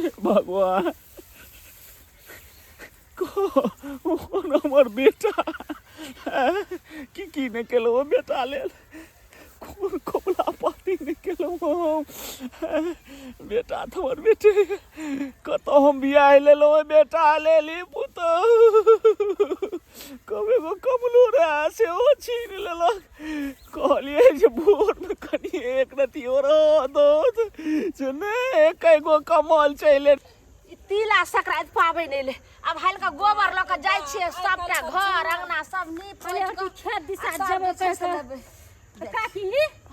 हे भगवान, कोन हमर बेटा की की नहि केलहुँ बेटा लेल, कोन कबुला पाती नहि केलहुँ हम। बेटा तऽ हमर बेटे, कतऽ हम बियाह लेलहुँ बेटा लेल? ई पुतहु कब एगो कमलो रहए सेहो छीन लेलक। कहलियै जे भोरमे कनि एक रत्ती रह दौथ, से नहि, एकै गो कमल चलि। ई तिला संक्रांति पाबनि एलै, आब हल्का गोबर लऽ कऽ जाइ छियै, सबटा घर अंगना सब नीप कहलियै पोति कि कऽ खेत दिशा आ सब जेबै जे छै से कहि कऽ। लेबै। तऽ काकी।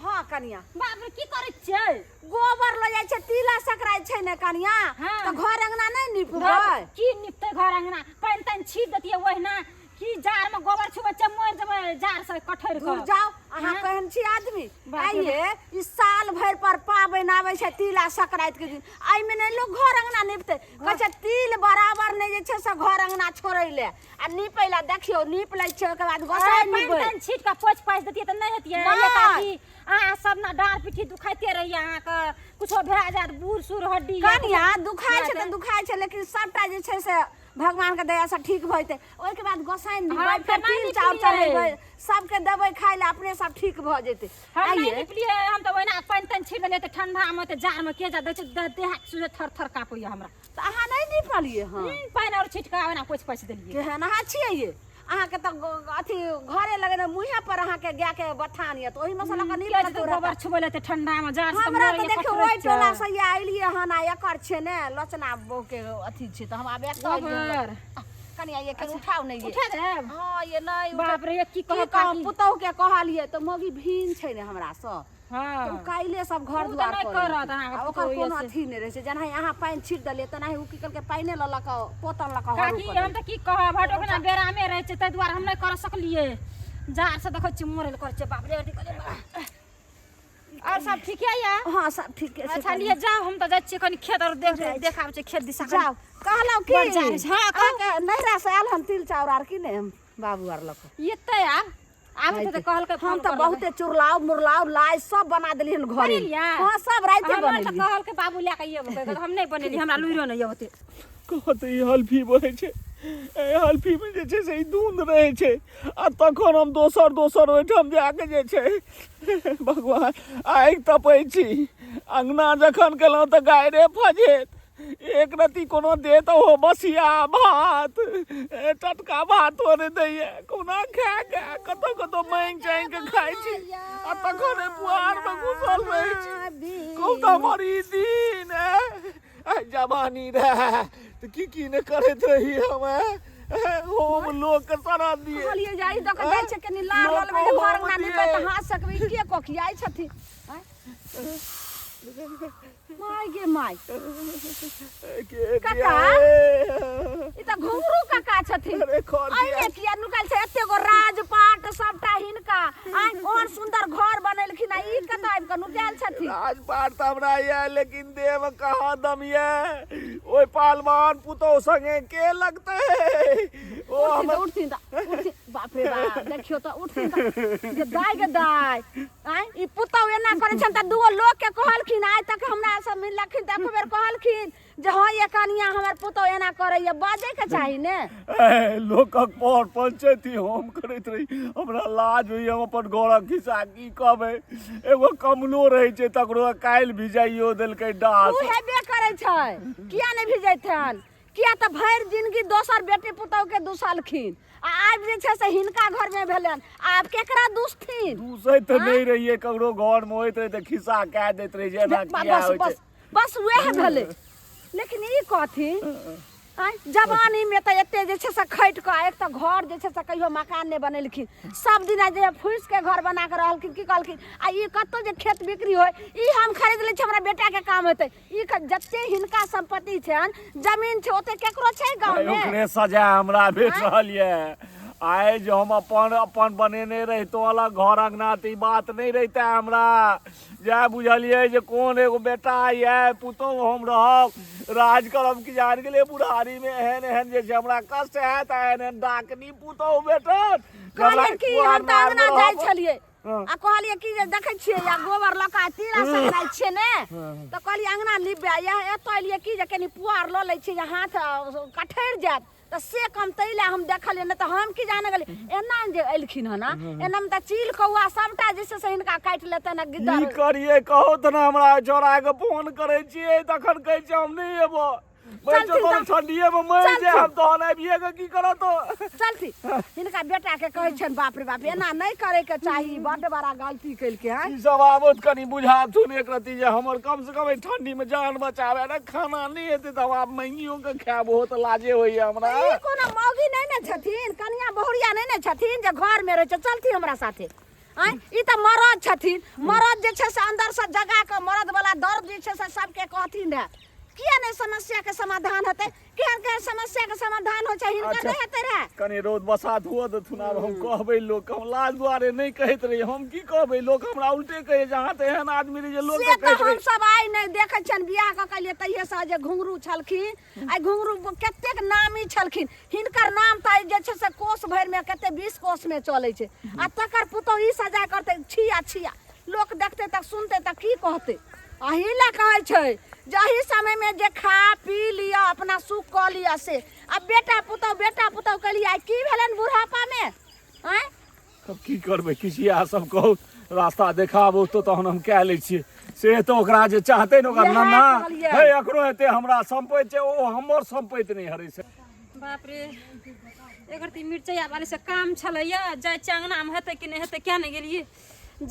हँ कनिया। बाप रे, की करै छियै? गोबर लऽ जाइ छै, तिला संक्रांति छै ने कनिया। हाँ। तऽ घर अंगना नहि निपबै? की निपतै घर अंगना? पानि तानि छीट देतियै ओहिना की। जाड़ में गोबर छुबै छै, मरि जेबै जाड़ से कठैर दूर कऽ। जाओ अहाँ। हाँ। केहन छी आदमी? बाप रे। आइये ई साल भरि पर पाबनि आबै छै तिला संक्रांति के दिन, एहिमे नहि लोक घर अंगना निपतै? कहै छै तिल बराबर नहि जे छै से घर अंगना छोड़ै ले आ नीपै ले। देखियौ, नीप लै छियै, ओहिके बाद गोसाइ पानि नीपबै। तानि छीट कऽ पोछि पाछि देतियै तऽ नहि हेतियै? नहि। ये काकी, अहाँ सब ने डाँड़ पीठी दुखाइते रहैया अहाँके, कुछो भए जायत, बूढ़ सूढ़ हड्डी या कनिया, दुखाइ छै तऽ भए दुखाइ छै, लेकिन सबटा जे छै से भगवान के दया से ठीक भऽ जेतै। ओहिके बाद गोसाइ निपबै, हम फेर तऽ नहि तिल चाउर निपलियै। चढ़ेबै, सबके देबै खाइ लए, अपने सब ठीक भऽ जेतै। हम नहि आइये निपलियै, हम तऽ ओहिना पानि तानि छीट देलियै तऽ ठंडा मे, तऽ जाड़ मे के जा दै छै, देह हाथ सुझे थर थर काँपैया हमरा। तऽ अहाँ नहि निपलियै हँ? पानि आओर छीट कऽ ओहिना पोछि पाछि देलियै। केहन अहाँ छियै ये? अहाँके तऽ अथी घरे लगेने मुँहे पर अहाँके गायके बथान यऽ, तऽ ओहिमे सँ लऽ कऽ के नीप जेतै गोबर छुबै लए तऽ ठंडा मे जाड़ से हमरा मरैया तऽ देखियौ कठरै ओहि टोला छै। से ये अयलियै हन आ एकर छै ने लोचना बहूके अथी छै, तऽ हम आब एतऽ अयलियै हन। गोबर कनिया, ये कनि उठाउ ने ये। उठा देब? हँ, ये नहि बाप रे, ये की की कहब कहब काकी? पुतहु के कहलियै तऽ मौगी भीन छै ने हमरा सँ, हँ तऽ ओ काल्हि सब घर ओ तऽ दुआर नहि करत करत अहाँके आ ओकर पुतोहु कोनो से। अथी नहि रहै छै। जेनाहि अहाँ पानि छीट देलियै तेनाहि ओ की केलकै, पानिए लऽ लऽ कऽ पोतल लऽ कऽ हरू काकी, कऽ हम तऽ की कहब, हटो के ना बेरामे रहै छै, ताहि दुआरे हम नहि कर सकलियै। जाड़ से देखै छियै मरल करै छै। बाप रे, अथी कहलियै बा। और सब ठीके ये? हँ, सब ठीके छै। अच्छा लिए जाउ, हम तऽ जाइ छियै कनि खेत और देख देख आबै छियै खेत दिशा कनि। जाउ। कहलहुँ की बड़ जाड़ छै। हँ, कहू। अहाँके नैहरा से आयल हन तिल चाउर आर की नहि बाबू आर लऽ कऽ? एतै आब आबै तऽ कहलकै हम तऽ बहुते चुरलाउ मुरलाउ लाइ सब बना देलियै हन घरे। बनेलियै? हँ, सब राइते हमरा तऽ बनेलियै। कहलकै बाबू लए कऽ अयबै कहिके, हम नहि बनेलियै, हमरा लुइरो नहि ओते। कहत ई हल्फी बनै छै, एहि हल्फीमे जे छै से ई दूध रहै छै आ तखन हम दोसर दोसर ओहिठाम जाके जे छै भगवान आगि तपै छी। अङ्गना जखन गेलहुँ तऽ गाइरे फजेत, एक रत्ती कोनो देत ओहो बसिया भात, टटका भातो नहि दैए। कोना खाए कऽ कतऽ कतऽ माँगि चाँगि कऽ खाइ छी आ तखन एहि पुआरमे घुसल रहै छी। कहू तऽ हमर ई दिन आइ जवानी रहए तऽ की की नहि करैत रही हम। हम लोकके शरण दिए कहलियै जे ई दऽ कऽ जाइ छै, कनि लार लऽ लेबै जे घर अंगना निपबै तऽ हाथ सकबै। ई के कोखियाइ छथिन? आँय? माय गे my, काका। ई तऽ घुंघरू काका छथिन। अरे खर एहिमे किया नुकल छै? एते गो राजपाट सबटा हिनका आइ, कोन सुंदर घर बनेलखिन आ ई कतऽ आबि कऽ नुकायल छथिन? राजपाट तऽ हमरा यऽ, लेकिन देह कहाँ दम यऽ? ओहि पहलवान पुतोह संगे के लगतै ओ? उठथिन तऽ हमर उठथिन तऽ उठथिन। बाप रे बाप, देखियौ तऽ, उठथिन तऽ जे दाय गे दाय। आँय, ई पुतहु एना करै छनि तऽ दूगो लोकके कहलखिन? आइ तक हमरा सब मिललखिन तऽ एको बेर कहलखिन जे हँ ये कनिया, हमर पुतहु एना करैया? बाजैके चाही ने। ए, लोकक पर पंचायती हम करैत रही, हमरा लाज होइए। हम अपन घरक खिस्सा की कहबै? एगो कमलो रहै छै, तकरो काल्हि भिजाइयो देलकै डास। ओ हेबे करै छै, किया नहि भिजैतन? किया तऽ भरि जिंदगी दोसर बेटी पुतहु के दुसलखिन आ आब जे छै से हिनका घर में भेलनि, आब केकरा दुसथिन? दूसैत तऽ नहि रहियै, ककरो घर मे होइत रहै तऽ खिस्सा कए दैत रहै जे एना किया बस होइ छै। बस बस, वएह भेलै। लेकिन ई कहथिन, आँय, जवानीमे तऽ एते जे छै से खटि कऽ एक तऽ घर जे छै से कहियो मकान नहि बनेलखिन, सब दिना जे फूसिके घर बना कऽ रहलखिन। की कहलखिन आ ई कतहु जे खेत बिक्री होय, ई हम खरीद लै छी, हमरा बेटाके काम हेतै। ई जते हिनका संपत्ति छनि, जमीन छै, ओते केकरो छै गाँव में? ओकरे सजा हमरा भेट रहल यऽ आइ। जे हम अपन अपन बनेने रहितहुँ अलग घर अंगना तऽ ई बात नहि रहितै हमरा। जएह बुझलियै जे कोन एगो बेटा यऽ, पुतहु हम रहब, राज करब, कि जान गेलियै बुढ़ारीमे एहन एहन जे छै हमरा कष्ट हैत आ एहन एहन डाकनी पुतहु भेटत जे हमरा कहलियनि कि हम तऽ अंगना जाइ छलियै। हँ। आ कहलियै कि जे देखै छियै या गोबर लऽ कऽ आ तीरा संक्रान्ति छियै ने तऽ कहलियै अङ्गना लिपबै आ एतऽ एलियै कि जे कनि पुआर लऽ लै छियै जे हाथ कठैर जायत तऽ से कम ताहि लए हम देखलियै नहि तऽ हम की जाने गेलियै एना जे एलखिन हन एनामे तऽ चील कौआ सबटा जे छै से हिनका काटि लेतनि आ की गिद्दड़ करियै कहू तऽ ने हमरा चोरा के फोन करै छियै तखन कहै छियै हम नहि एबो चलथिन तऽ- ठंडिये में मरि चलथिन। जायब तहन आबिये के की करत ओ? चलती हिनका बेटा के कहै छनि बाप रे बाप एना नहि करे के चाही बड्ड बड़ा गलती केलकै हन ई सब आबत कनि बुझाथुन एक रत्ती जे हमर कम से कम एहि ठंडी में जान बचावे ने खाना नहि हेतै तऽ हम आब मंगियो के खायब ओहो तऽ लाजे होइया हमरा ई कोनो मौगी नहि ने छथिन कनिया बहुरिया नहि ने छथिन जे घर में रहै छै चलती हमरा साथे आँय ई तऽ मरद छथिन मरद जे छै से अंदर से जगा कऽ मरद वाला दर्द जे छै से सबके कहथिन रहे किया नहि समस्या के समाधान हेतै केहन केहन समस्या के समाधान होइ छै हिनकर अच्छा। नहि हेतै रहे कनि रौद बसात हुअ देथुन आब हम कहबै लोक हम लाज दुआरे नहि कहैत रही हम की कहबै लोक हमरा उल्टे कहै जे अहाँ तऽ एहन आदमी रही जे लोक से तऽ कहैत हम रही सब आइ नहि देखै छियनि बियाह कऽ के लिए तहिये से जे घुंघरू छलखिन आइ घुंघरू कतेक नामी छलखिन हिनकर नाम तऽ आइ जे छै से कोस भरिमे कते 20 कोसमे चलै छै आ तकर पुतोह ई सजा करतै छिया छिया लोक देखतै तऽ सुनतै तऽ की कहतै अही लए कहै छै जाहि समयमे जे खा पी लिअ अपना सुख कऽ लिअ से आ बेटा पुतोह बेटा पुतोह केलियै आइ की भेलनि बुढ़ापामे आँय तब की करबै किछु इएह सब कहू रास्ता देखाबू तो तहन हम कए लै छियै से तऽ ओकरा जे चाहतै ने ओकरा इएह नन्ना कहलियै। हे एखनो हेतै हमरा सम्पति छै ओ हमर सम्पति नहि हरै छै बाप रे एकर तऽ मिरचैया वाली से काम छलैया जाइ छियै अङ्गनामे हेतै कि नहि हेतै किया नहि गेलियै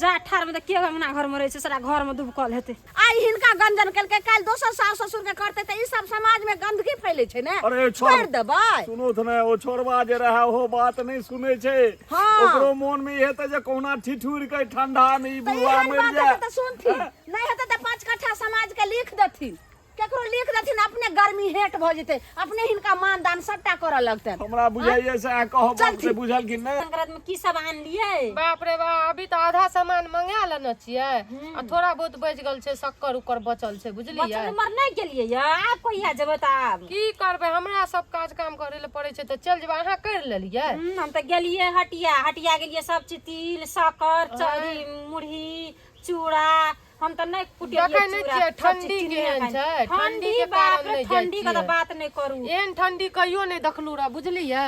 जा ठाढ़मे तऽ के अङ्गना घरमे रहै छै सारा घरमे दुबकल हेतै आइ हिनका गंजन केलकै काल्हि दोसर सास ससुर के करतै तऽ ई सब समाज में गंदगी फैले छै ने अरे छोड़ छोड़ि देबै सुनो तऽ नहि ओ छोड़बा जे रहै ओहो बात नहि सुनै छै हाँ। ओकरो मोन मे ई हेतै जे कहुना ठिठुर के ठंडा मे ई तऽ बुढ़वा एहन मरि बात जाय हेतै तऽ सुनथिन नहि हेतै तऽ 5 कट्ठा समाज के लिख देथिन केकरो लिख देथिन अपने गर्मी हेट भऽ जेतै अपने हिनका मान दान सबटा करऽ लगतनि हमरा बुझाइए से अहाँ कहब बाप से चलथिन। बुझल कि नहि संक्रांत में की सब आनलियै बाप रे बाप अभी तऽ आधा सामान मंगा लेने छियै आ थोड़ा बहुत बचि गेल छै शक्कर उक्कर बचल छै बुझलियै बचल उमर नहि गेलियै या आब कहिया जेबै तऽ आब की करबै हमरा सब काज काम करे लए पड़ै छै तऽ चलि जेबै अहाँ करि लेलियै हम तऽ गेलियै हटिया हटिया गेलियै सब चीज तिल शक्कर चरी मुरही चूड़ा हम तऽ नहि कुटेलियै देखै नहि चूड़ा, छियै, सब चीज ठंडी किनिये केहन खाइ। छै, ठंडी ठंडी के बाप कारण रे नहि जाइ ठंडी के तऽ छियै। बात नहि करू एहन ठंडी कहियो नहि देखलू रह बुझलियै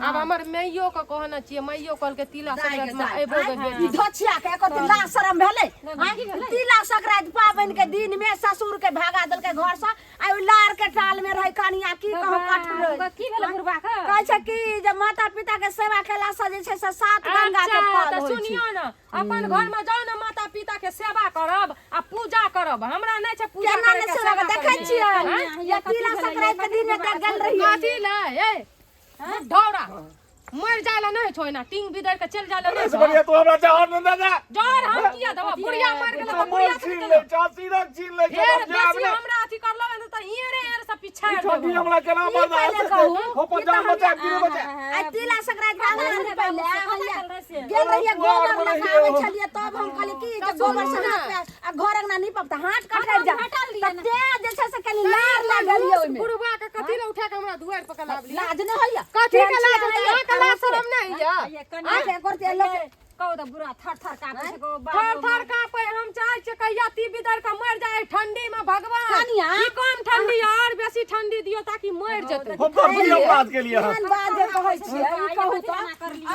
आब हमर माइयो के कहने छियै माइयो कहलकै तिला संक्रांति मे अयबो गे ई बेटी धोछिया के एको दिन लाज शरम भेलै आँय? तिला संक्रांति पाबनि के दिन में ससुर के भागा देलकै घर से आ ओहि लार के टाल में रहै कनिया की कहू कठुर ओकरा की भेलै बुढ़बा के कहै छै कि जे माता पिता के सेवा केला से जे छै से सात गंगा के अच्छा फल तऽ होइ छै सुनियो ने अपन घर में जाउ ने माता पिता के सेवा करब आ पूजा करब हमरा नहि छै पूजा केना करे नहि के सेवा सेवा देखै करे छियै या तिला संक्रांति के दिन एतऽ गेल रहियै कथी ले ए बुढ़ौरा मर जाय ला नहीं छो एना टिंग बिदर के चल जाय ला नहीं से छो बढ़िया तू हमरा जहर न दे दे जहर हम किया देबो बुढ़िया मर गेल त बुढ़िया हमर छीन ले चाची रख छीन ले फेर बेसी हमरा अथी करलो ने त इहे रे से पीछा ठंडी हमरा केना ई पहिले बर्दाश्त कहू, हेतै? अपन ई तऽ जान हम- बचा कि नहि बचा आइ तिला संक्रांति के अगला दिन पहिले से। गेल रहियै पुआर गोबर मे लऽ कऽ रहियै आबै ओ। छलियै तब हम कहलियै कि जे गोबर से हाथ पे आ घर अंगना नीपब तऽ हाथ कटि जा तऽ तें जे छै से कनि लार लागल यऽ ओहिमे बुढ़वा के कथी ले उठा के हमरा दुआर पर के लाबली लाज नहि होइया कथी के लाज होइया अहाँ के लाज शरम नहि होइया ये कनि अहाँके करते लोक कहू तऽ बुढ़ा थर थर काँपै छै गो बाप थर थर कांपे हम चाहै छियै कहिया ती बिदर के मर जाए ठंडी में भगवान कनिया। ई कम ठंडी और बेसी ठंडी दियो ताकि मर जेतै हम तऽ बुझियौ बात के लिए एहन बात जे कहै छियै ई कहू तऽ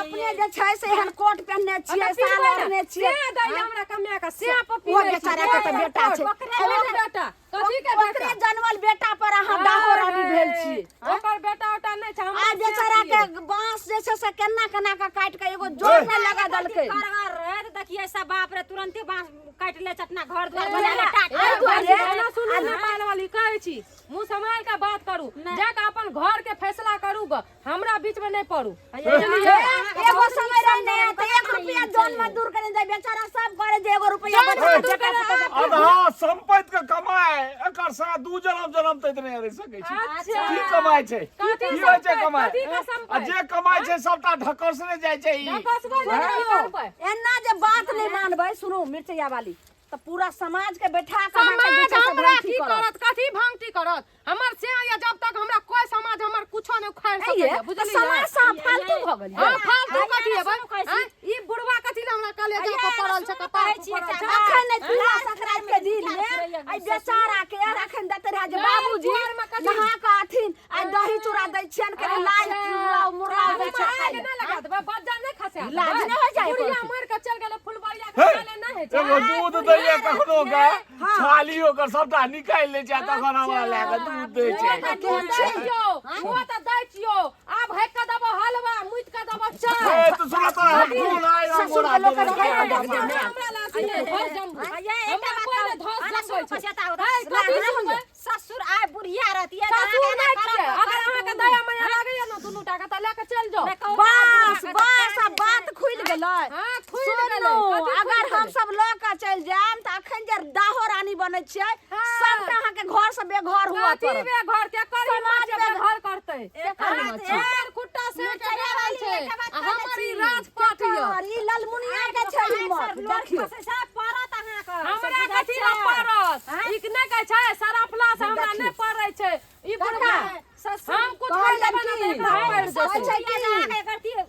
अपने जे छै से एहन कोट पहिनने छियै साल ओढ़ने छियै से दै हमरा कमाए के से पर ओ पीबै छी। बेचारा के तऽ बेटा छै ओकरे बेटा कथी के बेटा ओकरे जनमल बेटा पर अहाँ डाहो रानी भेल छी ओकर बेटा उटा नहि छै आ हमरा से बेचारा छियै। के बांस जे छै से केना केना के काटि के एगो जोर में लगा देलकै करगर रहे तऽ देखिए सब बाप रे तुरंते बांस काटि ले चटना घर द्वार बना ले टाट ए, दुआरे- एना सुनू ने पाल वाली कहै छी मुँह सम्हारि के बात करू जाके अपन घर के फैसला करू ग हमरा बीच में नहीं पड़ू एगो समय रहे ने तऽ एक रुपया जौन मजदूर करे जाय बेचारा सब करे जे एगो रुपया बचा के बेटा पुतोह के आधा संपत्ति के कमाए एकर साथ दू जन्म जन्म तक नहि रहि सकै छै अच्छा। की कमाइ छै कथी की होइ छै संपत्ति? कमाइ कथी के संपत्ति? आ जे कमाइ छै सबटा ढकसने जाइ छै ई ढकसबो नहि की करबै एना जे बात नहि मानबै सुनू मिर्चैया वाली तऽ पूरा समाज के बैठा के अहाँके जे समाज छै से हमरा भंगठी की करत करत कथी भंगठी करत हमर से या जब तक हमरा कोई समाज हमर कुछो नहि उखाड़ि आइये, सकैया तऽ बुझलियै समाज से अहाँ फालतू भऽ गेलियै। हां फालतू कथी हेबै आँय, ई बुढ़वा कथी ले हमरा कलेजा पर पड़ल छै कपार पर पड़ल छै अखन नहि तिला संक्रांति के दिन में आई बेचारा के अखन देते रहे जे नहि, बाबूजी पुआर में कथी? नहा के अथिन आई दही चूड़ा दै छियन कनि लाइ चूड़ा मुर्रा दै छै आग नहि लगा देबै बज्जर नहि खसा देबै लाज नहि होइ जाइ बुढ़िया एको मरि के चलि गेलै फुलबरिया के खाय ले नहि होइ छै एगो दूध दैया कखनो के छाली ओकर सबटा निकालि लै छै आ तखन हमरा लए कऽ दूध दै छै ओ तऽ दूध दै छियौ ओ तऽ दै छियौ आब हेक के देबो हलवा मुइत के देबो चाय ए तू सुना तो हम खून आइ हम ससुर के लोक के हमरा हमरा लासी नहि धस जमबू हमरा कोइ नहि धस जमबै छै हे, कथी सुनबै? ससुर आय बुढ़िया रहती है ससुर नहि छियै अगर अहाँके दया माया लागैया ने दुनू टा के तऽ लए के चलि जाउ बस बस आब बात खुलि गेलै हाँ, खुलि गेलै। सुनू कथी खुलि अगर गेलै? हम सब लऽ कऽ चलि जायब तऽ अखन जे दाहो रानी बनै छियै सबटा अहाँके घर से बेघर हुआ कथी पड़त बे घर के करी समाज माछ बे घर करतै करी माछ। हमर खुट्टा से के रहल छै आ हमर ई राजपाट यऽ और ई ललमुनिया के छै हिम्मत देखियौ हमरा कथी लए पड़त ई नहि कहै छै सरफला से हमरा नहि पड़ै छै ई बुढ़वा हम कुछ कहि देबै ने तऽ एकरा पड़ि कहै जेतै छै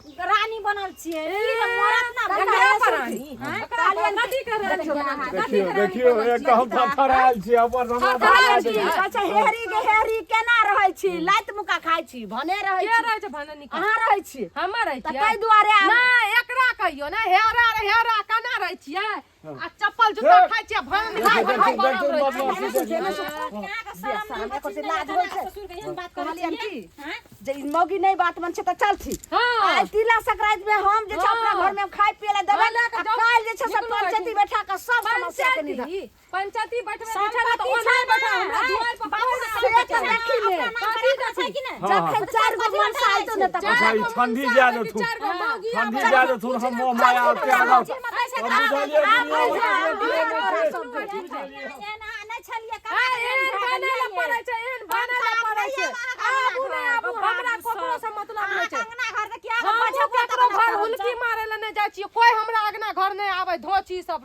कि रानी बनल छियै ई जे मरत ना एकरा पर रानी एकरा पर कथी के रानी कथी देखियौ के रानी देखियौ बनल एक हम थरथरायल छी अपन हमरा थरथरायल बता छी। दे कहै छै हेरी के हेरी केना रहै छी लात मुका खाइ छी भने रहै के छी रहै छै भने निकल अहाँ रहै छी हमर रहै तऽ छियै ताहि दुआरे आब नहि एकरा कहियो ने हेरा रे हेरा केना रहै छियै आ चप्पल जूता खाइ छियै भन खाइ देखियौ, भन देखियौ, बनल रहै बदमाशी छियै देखियौ। लाज होइ छै ससुर के एहन बात करै कहलियनि छियै की जे ई मौगी नहि बात मन छै तऽ चलथी हाँ। आइ तिला संक्रांति में हम जे छै अपना हाँ। घर में खाय पिए ला देबै हाँ, लए कऽ आ जाउ। काल्हि जे छै से निकलू पंचायती एहिठाम। बैठा कऽ सब समस्या के निदान पंचायती पंचायती बैठबै के छै ने तऽ ओना बैठा हमरा दुआर पर कोइ नहि से आबै तऽ छै। देखी ने कथी देखी कि नहि जखन चारि गो मनसा अयतौ ने तखन अच्छा ई ठंडी जा देथुन चारि गो मौगी ठंडी जा देथुन हम मोह माया त्यागब हम बुझलियै दुनिया एना नहि छलियै हे, एहन बनै लए पड़ै छै एहन बनै लए पड़ै छै आबू नहि आबू हमरा ककरो से मतलब नहि छै अंगना घर तऽ किया हमहूँ ककरो घर हुलकी मारै लए नहि जाइ छियै कोइ हमरा अगना घर नहि आबै धोची सब।